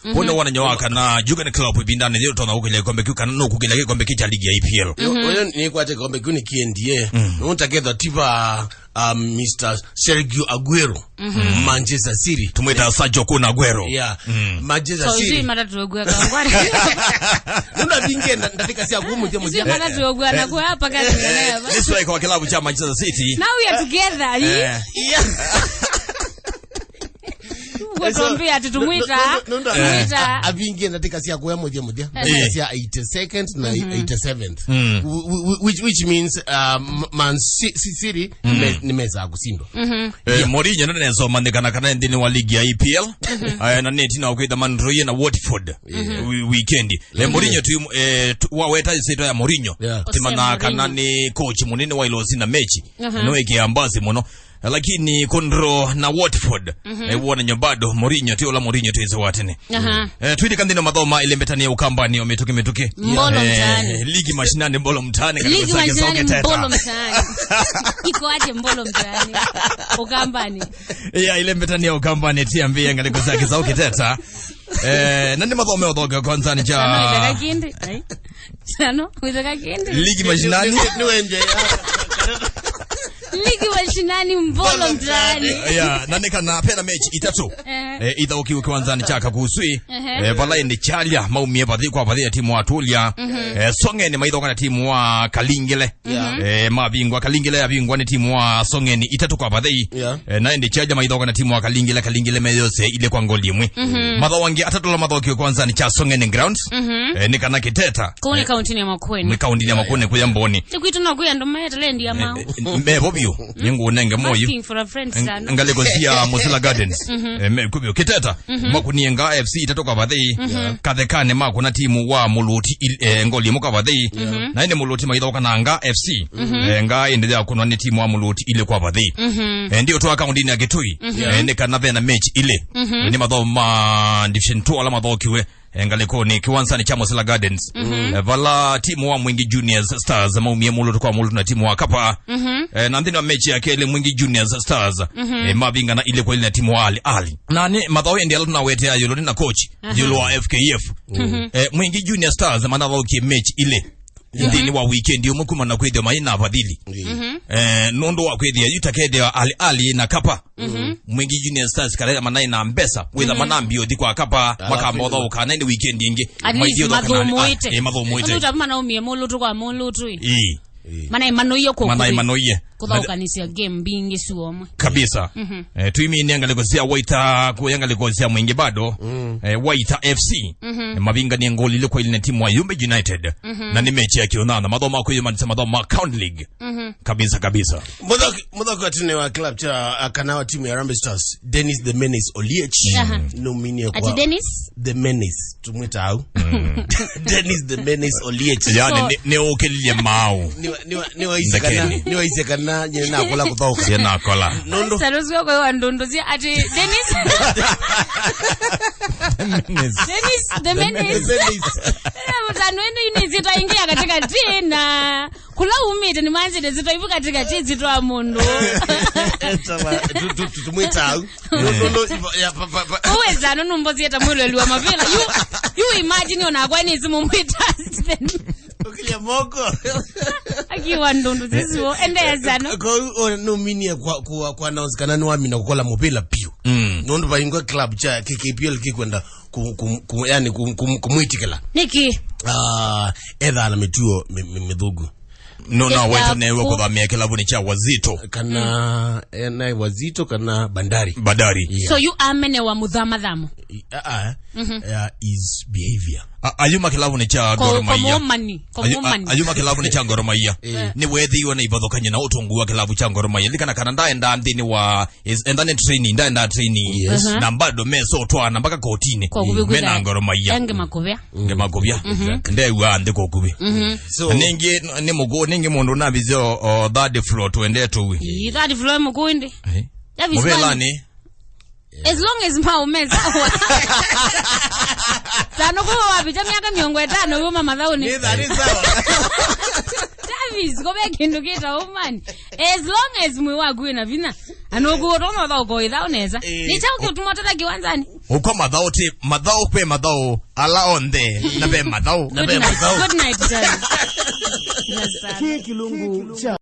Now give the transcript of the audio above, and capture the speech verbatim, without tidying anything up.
Mhm. Kũu nĩ wonany'o wa kana Jurgen Klopp ĩvindanĩ yĩĩ ũtonya kũkĩlya kĩkombe kĩu kana nũkũkĩlya kĩkombe kĩu kya ligi ya E P L. Yo, mhm, ũyũ nĩkwate kĩkombe kĩu nĩ kĩendie. Mm. Nũtakethwa ti va, um, Mister Sergio Aguero. Mhm. Manchester City. Tũmwĩtaa Sergio Kun Aguero. Yeah. Mm. Manchester City. So, ũsu matatũgw'a kangwari. Nũndũ avingie nda-, ndatĩka sya kũmũthya mũthya. Ũsu matatũgw'a na kwa hapa kati. Eh, nĩ striker wa kĩlavu cha Manchester City. Now we are together, eh? Eh. Yeah. Ũguo so, tũmbĩa atĩ tũmwĩta, nũndũ, nũndũ, eh, tũmwĩta. A-, avingie ndatĩka sya kũya mũthya mũthya. Eh. Ndatĩka sya eighty-second na, mhm, eighty-seventh. Mm. Wh-, wh-, which, which means, uh, M-, Man Ci-, Ci-, City, mm, nĩme-, nĩmesaa kũsindwa. Mhm. Eh, yeah. Mourinho nĩnesomanyĩkana kana nthĩnĩ wa ligi ya E P L. Mhm. Eh, na nĩ tina wa kwĩtha Man Roye na Watford. Yeah. Wi-, weekend. Eh, mhm, Mourinho tu, eh, tu, waweta ĩsyĩtwa ya Mourinho. Yeah. Tũmanyaa kana nĩ coach mũnene wa ĩlosi na mechi. Aha. Nũĩkĩa mbasi mũno. Lakini Conro na Watford, mhm, eh, wonany'o bado, Mourinho ti ũla Mourinho twĩsĩ wa tene. Aha. Eh, twĩlika nthĩnĩ wa mathomo ma ĩlembetani ya Ũkambanĩ o mĩtũkĩ mĩtũkĩ. Mbolo, eh, mtaani. Ligi mashinani mbolo mtaani, ligi mashinani mbolo mtaani. Iko aje mbolo mtaani? Ũkambanĩ. Ya, ĩlembetani ya Ũkambanĩ tiambĩĩa ngalĩko syake sya ũkĩteta. Eh, na nĩ mathome ũthoke kwanza nĩ cha. Ano, itheka kĩndĩ. Ai. Ano, itheka kĩndĩ. Ligi mashinani. Nĩ, nĩ, nĩ, nĩ wende ya. Ligi mashinani mbolo mtaani. Ya, na nĩ kana pena mechi itatũ. Eh. Eh, ithaũkiwe kĩwanzanĩ kya Kakuswi. Ehe. Eh, vala ĩndĩ Chalya maumie vathi kwa vathi ya timu wa Tulya. Mhm. Eh, Songeni maithoka na timu wa Kalingile. Yeah. Eh, mavingwa, Kalingile yavingwa nĩ timu wa Songeni itatũ kwa vathei. Yeah. Eh, na ĩndĩ Chalya maithoka na timu wa Kalingile, Kalingile meyose ilĩ kwa ngoli ĩmwe. Mhm. Mathao angĩ atatũ ala mathokiwe kwanzanĩ kya Songeni Grounds. Mhm. Eh, nĩ kana Kiteta. Kũu nĩ, eh, kaunti ya Makueni. Nĩ kaunti ya Makueni kũya Mboni. Ti kwitũ no kwĩ andũ me talent ya mau. Eh, eh, mevo vyũ. Nĩngũnenge moyu. Asking for a friend sana. Ngalĩko sya Musila Gardens. Mhm. Eh, me kuvyo Kiteta. Mhm. Makunie Ngaa F C itatũ kwa vathei. Mhm. Kathekane makuna timu wa Muluti il-, eh, ngoli ĩmwe kwa vathei. Mhm. Na ĩndĩ Muluti maithoka na Ngaa F C. Mhm. Eh, Ngaa ĩndĩ yakũnwa nĩ timu wa Muluti ilĩ kwa vathei. Mhm. Eh, ndio twa kaunti ya Kitui. Mhm. Eh, nĩ kana vena mechi ilĩ. Mhm. Eh, nĩ mathomo ma Division two ala mathokiwe. Eh, ngalĩkonĩ kĩwanzanĩ kya Musila Gardens. Mhm. Eh, vala timu wa Mwingi Juniors Stars maumie Mulutu kwa Mulutu na timu wa Kapa. Mhm. Eh, na nthĩnĩ wa mechi ya kelĩ Mwingi Juniors Stars, mhm, eh, mavingana ilĩ kwa ilĩ na timu wa Ali Ali. Na nĩ mathaũ ĩndĩ ala tũnawetea yũlũ nĩ na coach, aha, yũlũ wa F K F. Mhm. Eh, Mwingi Junior Stars manathaũkie mechi ilĩ, mhm, nthĩnĩ wa weekend ũmwe kumana na kwĩthĩwa mai na afadhili. Mhm. Eh, nũndũ wa kwĩthĩa yu takethĩwa Ali Ali na Kapa. Mhm. Mwingi Junior Stars kale manaĩ na mbesa, wĩtha, mhm, manambia ũthi kwa Kapa, alafu makamba ũthaũka na ĩndĩ weekend ĩngĩ. At least maithiĩ ũthaũka na Ali Ali. Mathũmũĩte. Eh, mathũmũĩte. Ũndũ ta manaumie Mulutu kwa Mulutu ĩ. Ĩĩ. Manaĩ manoie kũkũ. Manaĩ manoie. Kũthaũkanĩsya game mbingĩ syũmwe. Kabisa. Mhm. Eh, tuiminie ngalĩko sya Waita, kuya ngalĩko sya Mwingi bado. Mm. Eh, Waita F C. Mhm. Eh, mavinganie ngoli ilĩ kwa ilĩ na timu wa Yumbe United. Mhm. Na nĩ mechi ya kĩũnana. Mathomo ma kwĩyũmanĩsya mathomo ma County League. Mhm. Kabisa, kabisa. Mũthoki, mũthoki wa tene wa club cha, uh, kana wa timu ya Harambee Stars, Dennis the Menace Oliech. Aha. Nominie kwa Ati Dennis? The Menace, tumwĩta au. Mm. Dennis the Menace Oliech. Yani, so, nĩ, nĩ ũkĩlilye mau. Nĩ wa, nĩ wa, nĩ waisye kana, ndekeni, nĩ waisye kana, nyie nakola kũthaũka. Ye nakola. Nũndũ. Sarusi wako wa ndũndũ cia ati Dennis. Menace. Dennis the Menace. The Menace. Eh, mũtano ĩno ĩnĩ ĩsyĩtwa ĩngĩ ya katikati na kũla umĩte nĩmanzĩte ĩsyĩtwa ĩvu katikati ĩsyĩtwa mũndũ. Sawa, tu, tu, tu, tumwĩta au. Nũndũ, ya, pa, pa, pa. Uweza nũndũ mbozi eta mwĩlweli wa mavĩla. You, you imagine onakwa nĩ simu mwĩta. Ũkĩlya moko. Akiwa ndũndũ sisiwo, endeea sana. Kwa hiyo, o, nũminie kwa, kwa, kwa announce kana nĩwamina kũkola mũvĩla piũ. Mm. Nũndũ vaingwa club cha K K P L kĩkwenda ku, ku, ku, yani ku, ku, kũmwĩtĩkĩla. Nĩkĩ? Ah, ethaa na mĩtuo mĩ, mĩ, mĩthũku. No, no, ĩthaku. Wetenewe kũthamĩa kĩlavunĩ kya Wazito. Kana, mm, eh, na Wazito kana Bandari. Bandari. Yeah. So you amenewa mũthamathamo? I, ah, ah. Mhm. Yeah, his behavior. A-, ayuma kĩlavunĩ kya Gor Mahia. Kwa, kwa Momani, kwa Momani. Ayu-, a-, ayuma kĩlavunĩ kya Gor Mahia. Eh. Nĩweethĩiwe na ivathũkany'o na ũtongu wa kĩlavu kya Gor Mahia. Lilikana kana ndaenda nthĩnĩ wa Is, enda nĩ training, ndaenda training. Yes. Aha. Na bado mesotwana mpaka kotini. Kwa kũvĩ kwĩthĩa. Mena Gor Mahia. Enge makũvĩa. Nge makũvĩa. Mhm. Ndewa nthĩ kũkuvĩ. Mhm. So, na nĩngĩ, nĩ mũkũ, nĩngĩ mũndũ navise o, o third floor twende tũwi. Ii, third floor mũkũ ĩndĩ. Eh. Davis mũvĩlanĩ. As long as maumeza. Tano kwa wapita miaka miongo ĩtano yuma mathaũnĩ. Nĩ thirty sawa. Davis, kũve kĩndũ kĩta umani. As long as mwĩ waku wĩna vinya. Na nũkũtwa mathaũ ko ĩthaũ nesa. Eh, nĩ kyaũ kĩũtuma ũtata kĩwanzanĩ? Ũkwa mathaũ ti, mathaũ kwĩ mathaũ ala onthe. Na ve mathaũ. Na ve mathaũ. Good night, Charlie. Yes, sir. Kĩ kĩlungu kya